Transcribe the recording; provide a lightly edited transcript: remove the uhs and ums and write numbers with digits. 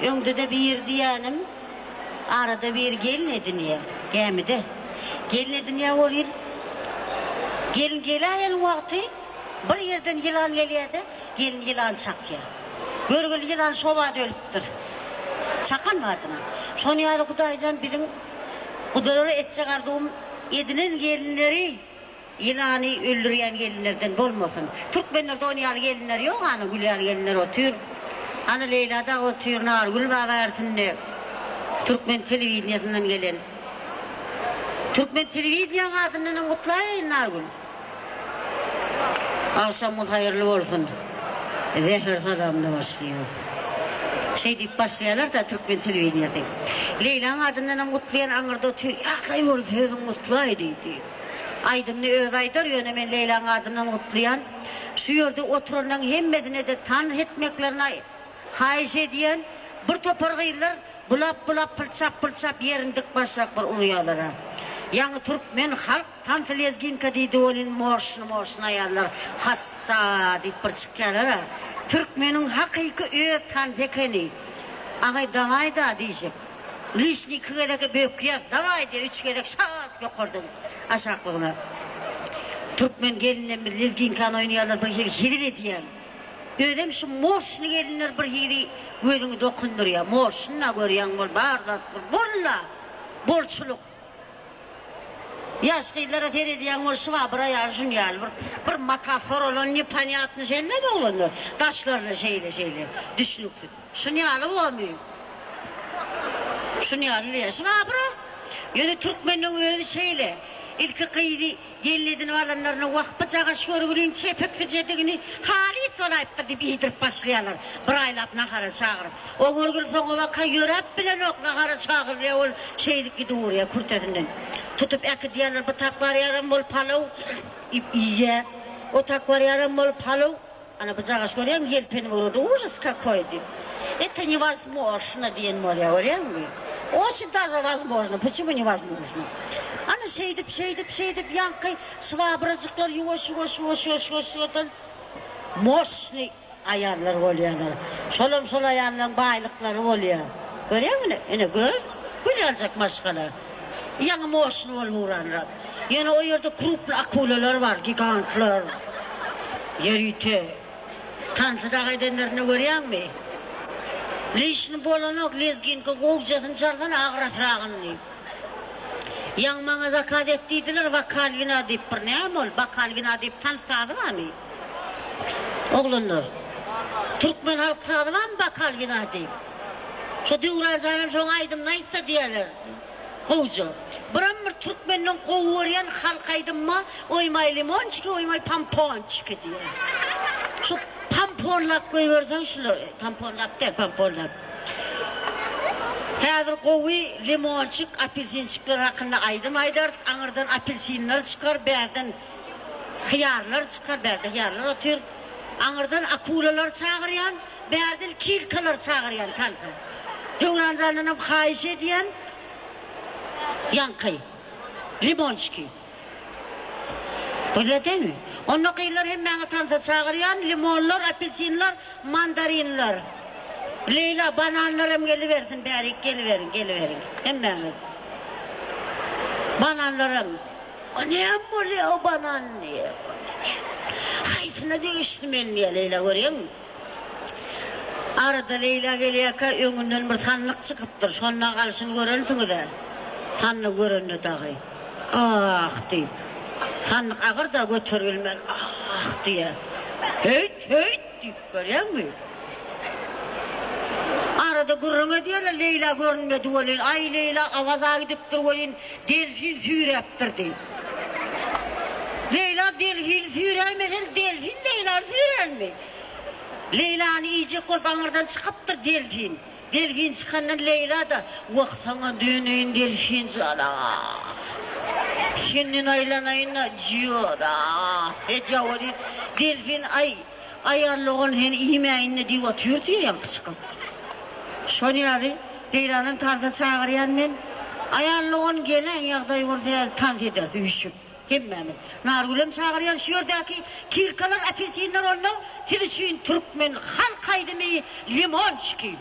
Öňde-de biri diýýänim, arada biri gelin edinýär, gämide. Gelin edinýär welin, gelin geläýen wagty bir ýerden ýylan gelýär-de, gelin ýylany çakýar. Görgüli ýylan şo bada ölüpdir. Çakan badyna. Şon ýaly Hudaýjan biziň gudalara etjek arzuwym edinen gelinleri Ýylany öldürýän gelinlerden bolmasyn. Türkmenlerde on ýaly gelinler ýok ana gül ýaly gelinler otyr. Ana Leýla dagy otyr Nargül bar bärsinde türkmen telewideniýasyndan gelen. Türkmen telewideniýaň adyndanam gutlaýaýyn Nargül. Agşamyňyz haýyrly bolsun. Zäher salamda başlaýas. Şeý diýip başlaýalar-da türkmen telewideniýasy. Leýlaň adyndanam gutlaýan aňyrda otyr. Ýagdaý bolsa özüň gutlaý diýdi. Aýdymyny özi aýdar, ýöne men Leýlaň adyndan gutlaýan. Şu ýerde oturanlaň hemmesine-de tans etmeklerini haýyş edýän. Bir topar gyzlar bulap-bulap, pylçap-pylçap ýerini dik başlap bir urýalar-a. Ýaňy türkmen halk tansy lezginka diýdi welin moşny-moşny aýallar hassa diýip bir çykýalar-a. Türkmeniň hakyky öz tansy ekeni. Agaý dawaý-da diýşip. Lişni iki gezek bökýär, dawaý diýýär, üç gezek şat ýokardan aşaklygyna. Türkmen gelinlerimiz lezginkany oýnaýarlar bir hili hezil edýän. Özem şu moşny gelinler bir hili gözüňi dokundyrýar. Moşny-da görýäň bol bar zat bol. Bol-la! Bolçulyk. Ýaş gyzlara seredýäň bol şwabra ýaly şun ýaly bir bir mata soralan neponýatny şeýle oglanlar. Daşlaryna şeýle şeýle düşnüksiz. Şun ýaly bormy? Şun ýaly diýýär. Şwabra. Ýöne türkmeniň özi şeýle. Ilki gyzy gelin edinip alanlarynda wah bu jagaş görgüliň çepiksijedigini halys bolaýypdyr diýip iýdirip başlaýarlar. Bir aýlap nahara çagyryp. O görgüli soňabaka ýöräp bilenok nahara çagyrylýar ol şeýdip gidiberýär kürtesinden. Tutup äkidýärler bu tak barýaram bol palaw iýýär. O tak barýaram bol palaw. Ana bu jagaş görýäňmi ýelpenip ugrady ужас какой diýip. Это невозможно diýen bolýar görýäňmi. Очень даже возможно, почему невозможно. Ana şeýdip şeýdip şeýdip ýaňky şwabrajyklar ýuwaş ýuwaş ýuwaş ýuwaş ýuwaş ýuwaşdan moşnyý aýallar bolýarlar. Şolam şol aýallaň baýlyklary bolýar. Görýäňmi ine ine gör gül ýaljak maşgala. Ýaňy moşny bolup ugranrak. Ýöne o ýerde krupny akulalar bar, gigantlar. Ýörite. Tansy dagy edenlerini görýäňmi? Lişni bolanok, lezginka gowjasyny çalsana agrasragyny diýip. Ýaňy maňa zakaz et diýdiler, wokal wina diýip bir näme ol, bokal wina diýip tans sazy barmy? Oglanlar. Türkmen halk sazy barmy bokal wina diýip? Şo Döwran janam şoň aýdymyny aýtsa diýerler. Gowja. Biram bir türkmenden gowy görýän halk aýdymma Oý maý limonçiki oý maý pamponçiki diýýär. Şu pamponlap goýberseň şulary. Tamponlap däl pamponlap. Häzir gowy limonçik apelsinçikler hakynda aýdym aýdarys. Aňyrdan apelsinler çykar bärden hyýarlar çykar bärde hyýarlar otyr. Aňyrdan akulalar çagyrýan. Bärden kilkalar çagyrýan tansa. Döwranjandanam haýyş edýän ýaňky limonçiki. Bolýa dälmi? Onda gyzlar hemmäňi tansa çagyrýan, limonlar, apelsinler, mandarinler. Leýla, bananlaram gelibersin bärik geliberiň, geliberiň hemmäňiz. Bananlaram. O näme bolýa o banan diýýä. Haýsyna degişli men diýýä Leýla görýäňmi? Arada Leýla gelýärkä öňünden bir sandyk çykypdyr. Şonda galşyny görensiňiz-ä. Sandygy görende dagy, Ah! diýip, sandyk agyr-da, göteribilmän, Ah! diýýär. Heýt, heýt! diýip, görýäňmi? Arada gürrüň edýärler, Leýla görünmedi welin, aý, Leýla Awaza gidipdir welin, delfin süýräpdir diýip. Leýla delfini süýräýmese, delfin Leýlany süýrärmi? Leýlany iýjek bolup aňyrdan çykypdyr delfin. Delfin çykandan Leýla-da, Wah, saňa döneýin delfin jan-a. Senden aýlanaýyn-a, jora. Edýär welin, delfin, Aý, aýal dogan seni iýmäýin-le diýip otyr diýýär ýaňky çykyp. Şon ýaly Leýlanam tansa çagyrýan men. Aýal dogan gelen ýagdaý bolsa häzir tans ederis üýşüp. Hemmämiz. Nargülem çagyrýan şu ýerdäki kilkalar apelsinler onda siz üçin türkmen halk aýdymy limonçiki.